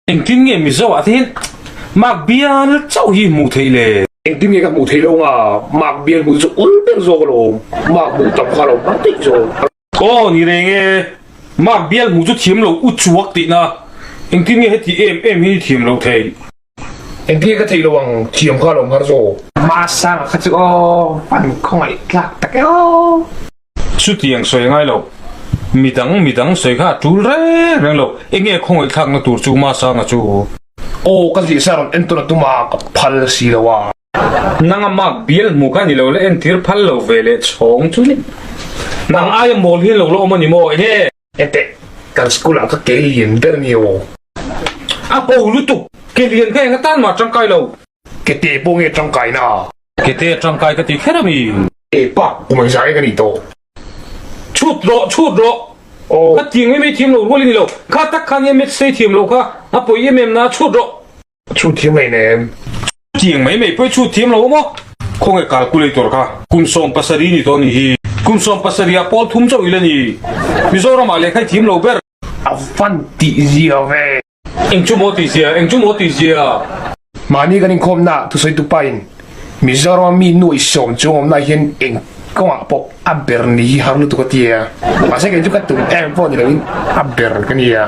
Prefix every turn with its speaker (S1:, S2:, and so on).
S1: Engtin nge Mizo ah te hian mark bial chauh hi hmuh theih le?
S2: Engtin nge ka hmuh theih lo nga? Mark bial hmuh chu ul ber zawk alawm. Mark hmuh tam kha lo hmang daih zawk.
S1: Aw ni reng e, mark bial hmuh chu thiam lo u chuak tihna. Engtin nge heti em em hi thiam lo thei?
S2: Engtin nge ka theih lo ang, thiam kha lo nghar zawk. Masanga kha chu aw, an khawngaih tlak tak e aw.
S1: Chutiang sawi ngai lo. Midang midang sawi kha a tul reng reng lo. Enge khawngaih thlakna tur chu Masanga chu?
S2: Aw ka zirsa rawn entawn a tum a, ka phal si lo a.
S1: Nanga mark bial hmu kha ni lo la entir phal lo ve leh chhawng chu ni. Nang aia mawl hian lo la awm a ni maw? Enge?
S2: Enteh, kan school ah ka ke lian ber ni aw.
S1: A bo lutuk, ke lian kha eng atan mah tangkai lo.
S2: Ke te pawh nge tangkai na?
S1: Ke te tangkai ka ti kher a mi.
S2: E pa, kum ang zai ka ni tawh.
S1: Chhut rawh, chhut rawh.
S2: Aw.
S1: Ka tiang em em thiam lo rual i ni lo. Kha tak khan em sei thiam lo kha, a pawi em em na, chhut rawh.
S2: Chhut thiam lei nem.
S1: Tiang mai mai pawh i chhut thiam lo maw? Khawnge calculator kha kum 70 ni tawh ni hi. Kum 70 ah pawl thum chauh i la ni. Mizoram ah lehkha i thiam lo ber.
S2: A van tih zia ve.
S1: Eng chu maw tih zia, eng chu maw tih zia.
S2: Mahni kan inkhawmna ah thusawitu pa in Mizoram a mi nuaih sawm chuang awmna hian eng kawngah pawh a ber ni hi har lutuk a ti a. Mahse kei chu ka tum em pawh ni loin a ber ka ni a.